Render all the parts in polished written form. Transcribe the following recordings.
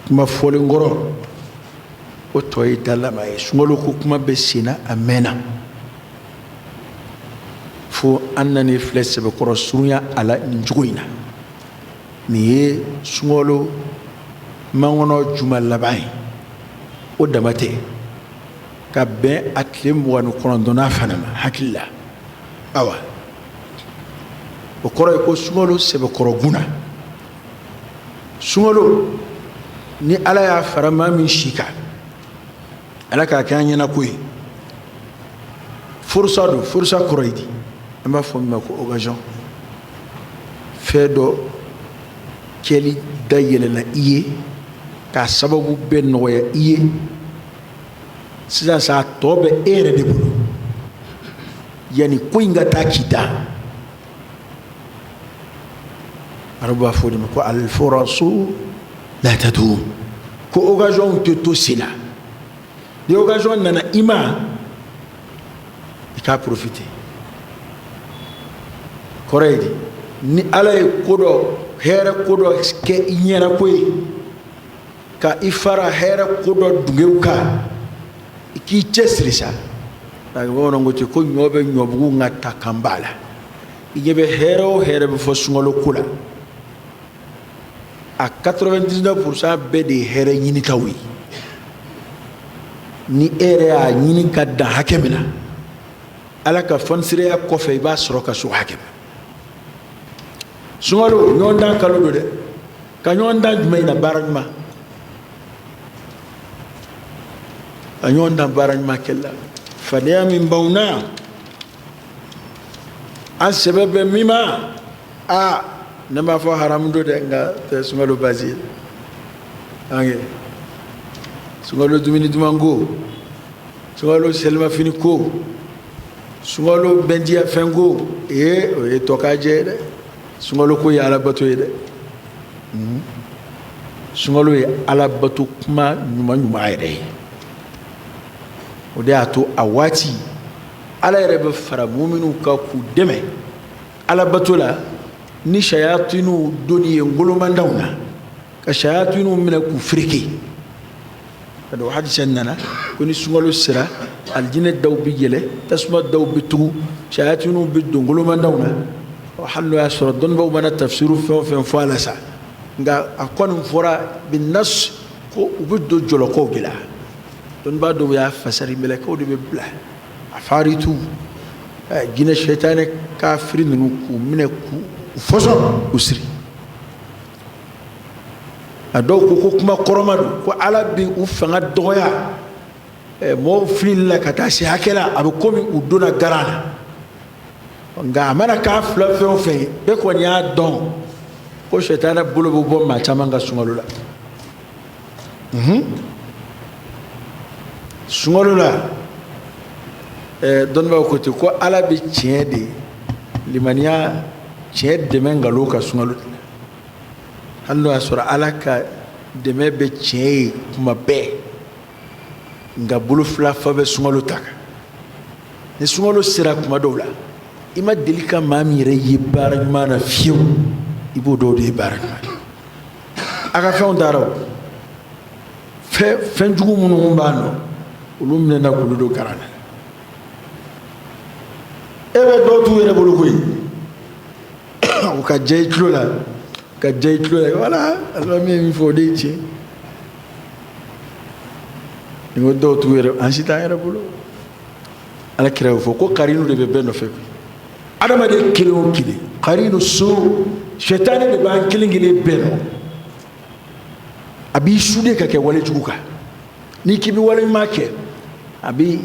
Kuma fɔlen kɔrɔ, o tɔ ye dalama ye. Sunkalo ko kuma bɛ senna a mɛnna, fo an nana filɛ sɛbɛkɔrɔ surunya a la nin cogo in na. Nin ye sunkalo makɔnɔ juma laban ye. O dama tɛ, ka bɛn a tile 29nan fana ma hakili la. Awa, o kɔrɔ ye ko sunkalo sɛbɛkɔrɔ gunna. Sunkalo, ni Ala y'a fara maa min si kan, Ala k'a kɛ an ɲɛna ko ye, furusa don. Furusa kɔrɔ ye di? An b'a fɔ min ma ko occasion. Fɛn dɔ kɛli da yɛlɛla i ye k'a sababu bɛɛ nɔgɔya i ye. Sisan sa, a tɔ bɛ e yɛrɛ de bolo yanni ko in ka taa k'i dan. Arabu b'a fɔ o de ma ko alfurasu la tadum, ko occasion tɛ to sen na. Ni occasion nana i ma, i k'a profiter. Kɔrɔ ye di? Ni Ala ye ko dɔ, hɛrɛ ko dɔ kɛ i ɲɛna ko ye, ka i fara hɛrɛ ko dɔ dungew kan, i k'i cɛsiri sa. Bamananw ko ten ko ɲɔ bɛ ɲɔbugu, nka ta kan b'a la. I ɲɛ bɛ hɛrɛ o hɛrɛ bɛ fɔ sunkalo ko la, a 99% bɛɛ de ye hɛrɛ ɲinitaw ye. Ni e yɛrɛ y'a ɲini ka dan hakɛ min na, Ala ka fɔnisireya kɔfɛ, i b'a sɔrɔ ka s'o hakɛ ma. Sunkalo ɲɔgɔn dan kalo don dɛ. Ka ɲɔgɔn dan jumɛn na? Baara ɲuman. Ka ɲɔgɔn dan baara ɲuman kɛli la. Fadenya min b'anw na, an sɛbɛ bɛ min ma, aa, ne m'a fɔ haramu don dɛ, nka tɛ sunkalo baasi ye. An kɛ sunkalo dumuni duman ko, sunkalo selimafini ko, sunkalo bɛndiya fɛn ko, ee, o ye tɔ ka jɛ ye dɛ. Sunkalo ko ye alabato ye dɛ. Sunkalo ye alabato kuma ɲuman ɲuman yɛrɛ ye. O de y'a to a waati, Ala yɛrɛ bɛ fara muminiw kan k'u dɛmɛ alabato la, ni sayatiniw donni ye ngolomandaw na, ka sayatiniw minɛ k'u fereke. Ka don hadisa nana ko ni sunkalo sera, alijinɛ daw bɛ yɛlɛ, tasuma daw bɛ tugu, sayatiniw bɛ don ngolomandaw na. Hali n'o y'a sɔrɔ dɔnnibaw mana tafsiru fɛn o fɛn fɔ a la sa, nka a kɔni fɔra bi nas ko u bɛ don jɔlɔkɔw de la. Dɔnnibaa dɔw y'a fasari mɛlɛkɛw de bɛ bila a faritu jinɛ sɛtanɛ kafiri ninnu k'u minɛ, k'u fɔsɔn, k'u siri. A dɔw ko ko kuma kɔrɔma don, ko Ala bɛ u fanga dɔgɔya mɔgɔw filili la ka taa se hakɛ la, a bɛ komi u donna garan na. Nka a mana k'a fila fɛn o fɛn ye, bɛɛ kɔni y'a dɔn ko sɛtanɛ bolo bɛ bɔ maa caman ka sunkalo la. Sunkalo la, dɔnnibaaw ko ten ko Ala bɛ tiɲɛ de limaniya, tiɲɛ dɛmɛ nkalon kan sunkalo la. Hali n'o y'a sɔrɔ Ala ka dɛmɛ bɛ tiɲɛ ye kuma bɛɛ, nka bolo fila fa bɛ sunkalo ta kan. Ni sunkalo sera, kuma dɔw la, i ma deli ka maa min yɛrɛ ye baara ɲuman na fiyewu, i b'o dɔw de ye baara ɲuman na. A ka fɛnw taara, o fɛn fɛn jugu minnu b'a nɔ, olu minɛna k'olu don garan na. E bɛ dɔw t'u yɛrɛ bolo koyi, u ka jɛ i tulo la, ka jɛ i tulo la. Wala alimami ye min fɔ, o de ye tiɲɛ. Ni ko dɔw t'u yɛrɛ, an si t'an yɛrɛ bolo. Ala kira y'o fɔ ko karinu de bɛ bɛɛ nɔfɛ koyi. Adamaden kelen o kelen, karinu so, sɛtanɛ de b'an kelen kelen bɛɛ nɔ. A b'i sude ka kɛ wale jugu kan. N'i k'i bɛ wale ɲuman kɛ, a bɛ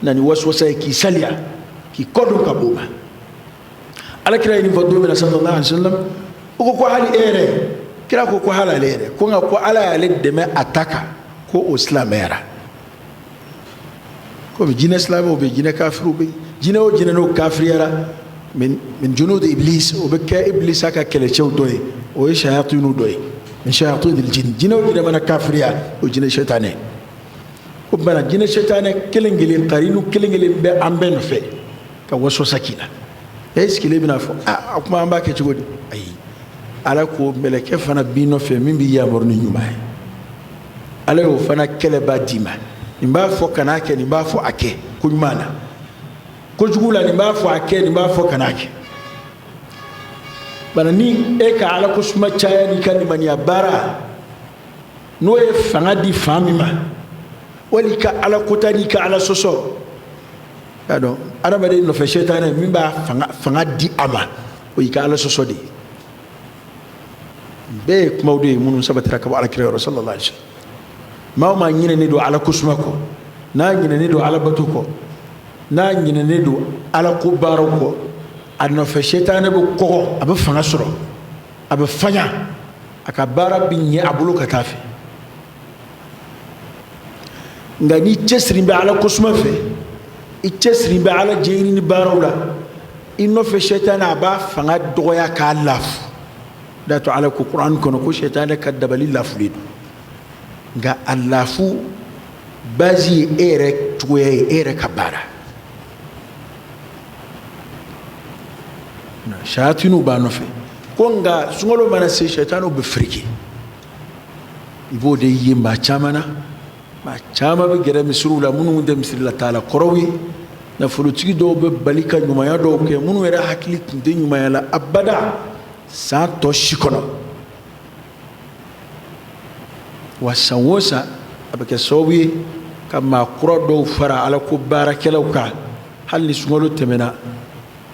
na ni waswasa ye k'i saliya, k'i kɔ don ka bɔ o ma. Ala kira ye nin fɔ don min na, sallallahu alaihi wasallam, o ko ko hali e yɛrɛ? Kira ko ko hali ale yɛrɛ ko, nka ko Ala y'ale dɛmɛ a ta kan, ko o silamɛyara. Komi jinɛ silamɛw bɛ, jinɛ kafiriw bɛ, jinɛ o jinɛ n'o kafiriyara, min junud iblis, o bɛ kɛ iblisa ka kɛlɛcɛw dɔ ye, o ye sayatinu dɔ ye, min shayatinil jin. Jinɛ o jinɛ mana kafiriya, o jinɛ sɛtanɛ o bana, jinɛ sɛtanɛ kelen kelen, karinu kelen kelen bɛ an bɛɛ nɔfɛ ka waswasa k'i la. E sigilen bɛna fɔ a kuma, an b'a kɛ cogo di? Ayi, Ala ko mɛlɛkɛ fana b'i nɔfɛ min b'i yamaru ni ɲuman ye. Ala y'o fana kɛlɛba d'i ma. Nin b'a fɔ kan'a kɛ, nin b'a fɔ a kɛ ko ɲuman na, kojugu la nin b'a fɔ a kɛ, nin b'a fɔ kan'a kɛ. Bana ni e ka Ala ko suma caya n'i ka limaniya baara, n'o ye fanga di fan min ma, wali ka Ala kota n'i ka Ala sɔsɔ, y'a dɔn adamaden nɔfɛ sɛtanɛ min b'a fanga di a ma, o y'i ka Ala sɔsɔ de ye. Bɛɛ ye kumaw de ye minnu sabatira ka bɔ Ala kira yɔrɔ sallallahu alaihi wasallam. Maa o maa ɲinɛnen don Ala ko suma kɔ, n'a ɲinɛnen don Ala bato kɔ, n'a ɲinɛnen don Ala ko baaraw kɔ, a nɔfɛ sɛtanɛ bɛ kɔgɔ, a bɛ fanga sɔrɔ, a bɛ faɲa, a ka baara bɛ ɲɛ a bolo ka taa fɛ. Nka n'i cɛsiri bɛ Ala ko suma fɛ, i cɛsiri bɛ Ala jɛɲini ni baaraw la, i nɔfɛ sɛtanɛ a b'a fanga dɔgɔya k'a lafu. D'a to Ala ko Kuran kɔnɔ ko sɛtanɛ ka dabali lafulen don, nka a lafu base ye e yɛrɛ cogoya ye, e yɛrɛ ka baara. Sayatiniw b'a nɔfɛ ko, nka sunkalo mana se, sɛtanɛw bɛ fereke. I b'o de ye maa caman na. Maa caman bɛ gɛrɛ misiriw la minnu tɛ misiri la taala kɔrɔw ye. Nafolotigi dɔw bɛ bali ka ɲumanya dɔw kɛ minnu yɛrɛ hakili tun tɛ ɲumanya la abada san tɔ si kɔnɔ. Wa san o san a bɛ kɛ sababu ye ka maa kura dɔw fara Ala ko baarakɛlaw kan. Hali ni sunkalo tɛmɛna,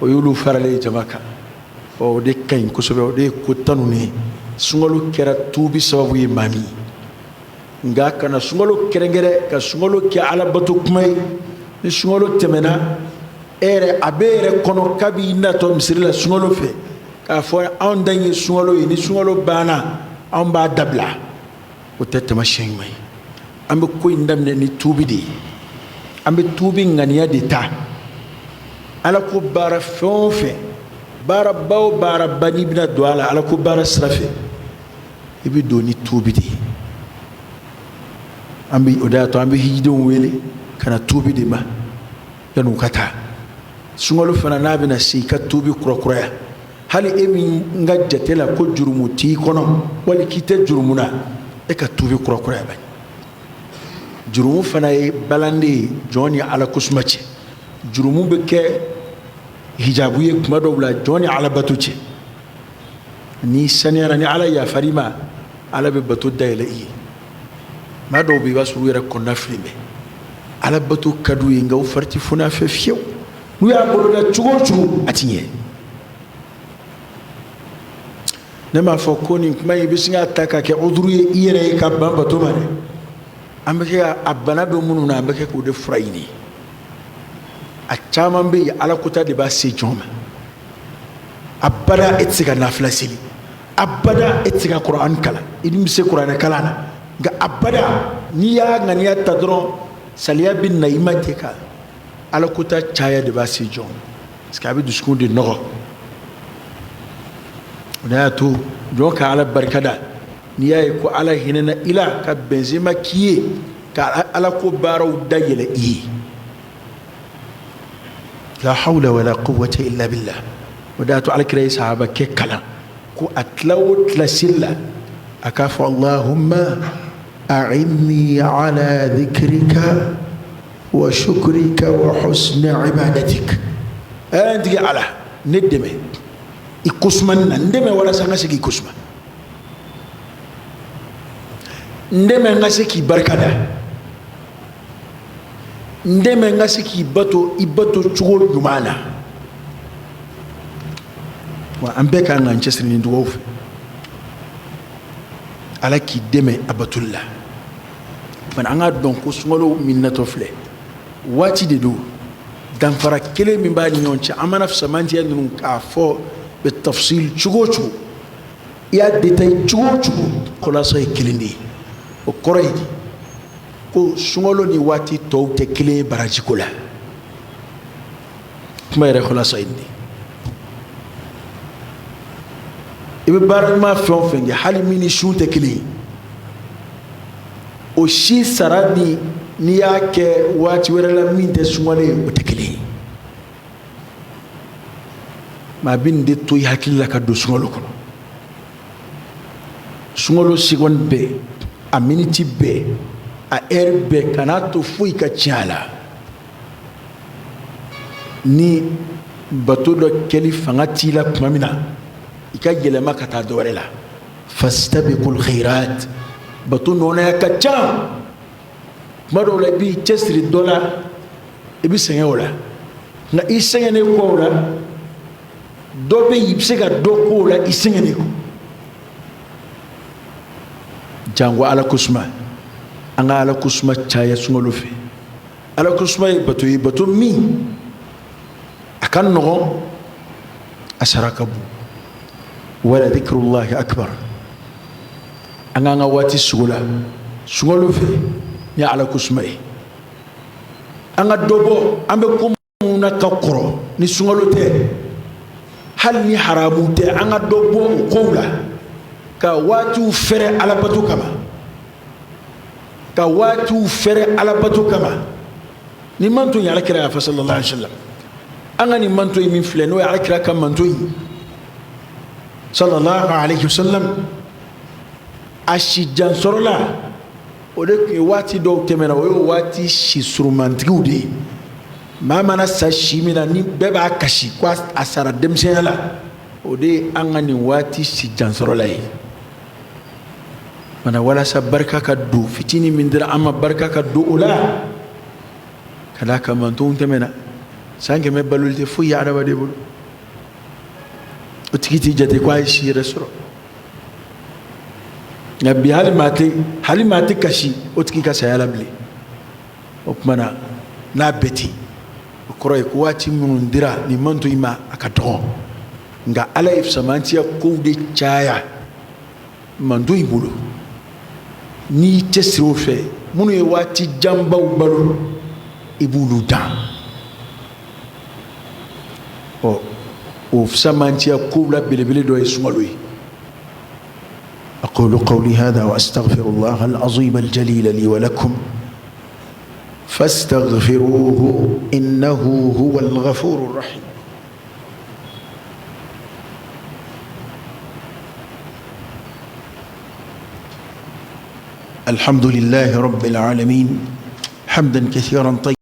o y'olu faralen ye jama kan. O de ka ɲi kosɛbɛ, o de ye ko tanunen ye. Sunkalo kɛra tuubi sababu ye maa min ye, nka kana sunkalo kɛrɛnkɛrɛn ka sunkalo kɛ alabato kuma ye. Ni sunkalo tɛmɛna, e yɛrɛ a bɛ yɛrɛ kɔnɔ kabi natɔ misiri la sunkalo fɛ k'a fɔ anw dan ye sunkalo ye, ni sunkalo banna anw b'a dabila, o tɛ taamasiyɛn ɲuman ye. An bɛ ko in daminɛ ni tuubi de ye, an bɛ tuubi ŋaniya de ta. Ala ko baara fɛn o fɛn, baaraba o baaraba, n'i bɛna don a la Ala ko baara sira fɛ, i bɛ don ni tuubi de ye. An bɛ o de y'a to an bɛ hijidenw wele ka na tuubi de ma yanni u ka taa. Sunkalo fana n'a bɛna se, i ka tuubi kurakuraya. Hali e min ka jate la ko jurumu t'i kɔnɔ wali k'i tɛ jurumu na, e ka tuubi kurakuraya bani. Jurumu fana ye balande ye jɔn ni Ala kosuma cɛ. Jurumu bɛ kɛ hijabu ye kuma dɔw la jɔn ni Ala bato cɛ. N'i saniyara, ni Ala yafar'i ma, Ala bɛ bato dayɛlɛ i ye. Maa dɔw bɛ i b'a sɔrɔ u yɛrɛ kɔnɔna fili bɛ, Ala bato ka d'u ye, nka u fari tɛ foni a fɛ fiyewu. N'u y'a boloda cogo o cogo, a ti ɲɛ. Ne m'a fɔ ko nin kuma in i bɛ sin k'a ta ka kɛ uduru ye i yɛrɛ ye ka ban bato ma dɛ. An bɛ kɛ a bana bɛ minnu na, an bɛ kɛ k'o de fura ɲini. A caman bɛ yen, Ala kota de b'a se jɔn ma. Abada e tɛ se ka nafila seli, abada e tɛ se ka kuran kalan, i dun bɛ se kuranɛ kalan na, nka abada n'i y'a ŋaniya ta dɔrɔn, saliya bɛ na i ma ten. Ka Ala kota caya de b'a se jɔn, parce que a bɛ dusukun de nɔgɔ. O de y'a to jɔn ka Ala barikada n'i y'a ye ko Ala hinɛna i la ka bɛnzema k'i ye ka Ala ko baaraw dayɛlɛ i ye. La hawla wala quwwata illa billah. O de y'a to Ala kira ye sahaba kɛ kalan ko a tila o tila seli la, a k'a fɔ: Allahumma a'inni ala dhikrika wa shukrika wa husni ibadatik. Ɛ n tigi Ala, ne dɛmɛ i kosumani na, n dɛmɛ walasa n ka se k'i kosuma, n dɛmɛ n ka se k'i barika da, n dɛmɛ n ka se k'i bato i bato cogo ɲuman na. Wa an bɛɛ k'an k'an cɛsiri ni dugawu fɛ, Ala k'i dɛmɛ a batoli la. Bana an k'a dɔn ko sunkalo min natɔ filɛ, waati de don. Danfara kelen min b'a ni ɲɔgɔn cɛ, an mana fisamantiya ninnu k'a fɔ bɛ tafsil cogo o cogo, i y'a détail cogo o cogo, kɔlɔsɔ ye kelen de ye. O kɔrɔ ye di? Ko sunkalo ni waati tɔw tɛ kelen ye barajiko la. Kuma yɛrɛ kɔlɔsɔ ye nin de ye. I bɛ baara ɲuman fɛn o fɛn kɛ, hali min ni sun tɛ kelen ye, o si sara ni n'i y'a kɛ waati wɛrɛ la min tɛ sunkalo ye, o tɛ kelen ye. Maa bɛ nin de to i hakili la ka don sunkalo kɔnɔ. Sunkalo seconde bɛɛ, A miniti bɛɛ, a ɛri bɛɛ, kan'a to foyi ka tiɲɛ a la. Ni bato dɔ kɛli fanga t'i la tuma min na, i ka yɛlɛma ka taa dɔ wɛrɛ la. Fastabiqul khairat, bato nɔnaya ka ca. Tuma dɔw la, i b'i cɛsiri dɔ la, i bɛ sɛgɛn o la, nka i sɛgɛnnen kɔ o la, dɔ bɛ yen, i bɛ se ka dɔ k'o la i sɛgɛnnen kɔ. Janko Ala ko suma, an ka Ala ko suma caya sunkalo fɛ. Ala ko suma ye bato ye, bato min a ka nɔgɔn, a sara ka bon. Wala dhikrullahi akbar. An k'an ka waati sugo la sunkalo fɛ ni Ala ko suma ye. An ka dɔ bɔ an bɛ ko minnu na ka kɔrɔ ni sunkalo tɛ, hali ni haramu tɛ, an ka dɔ bɔ o kow la, ka waatiw fɛrɛ alabato kama, ka waatiw fɛrɛ alabato kama. Nin manton ye, Alakira y'a fɔ sallallahu alaihi wasallam, an ka nin manton ye min filɛ, n'o ye Alakira ka manton ye sallallahu alaihi wasallam, a si jan sɔrɔla o de tun ye waati dɔw tɛmɛna, o ye waati si surumantigiw de ye. Maa mana sa si min na, ni bɛɛ b'a kasi ko a sara denmisɛnya la, o de ye an ka nin waati si jan sɔrɔla ye. Mana walasa barika ka don fitinin min dira an ma, barika ka don o la, ka d'a kan mantonw tɛmɛna. San 100 baloli tɛ foyi ye adamaden bolo, o tigi t'i jate ko a ye si yɛrɛ sɔrɔ. Nka bi, hali maa tɛ kasi o tigi ka saya la bilen. O tuma na, n'a bɛɛ ten, o kɔrɔ ye ko waati minnu dira nin manton in ma, a ka dɔgɔ, nka Ala ye fisamantiya kow de caya manton in bolo. N'i cɛsiri o fɛ, minnu ye waati janbaw balo, i b'olu dan. Ɔ, o fisamantiya kow la belebele dɔ ye sunkalo ye. أقول قولي هذا وأستغفر الله العظيم الجليل لي ولكم فاستغفروه إنه هو الغفور الرحيم. الحمد لله رب العالمين حمدا كثيرا طيبا.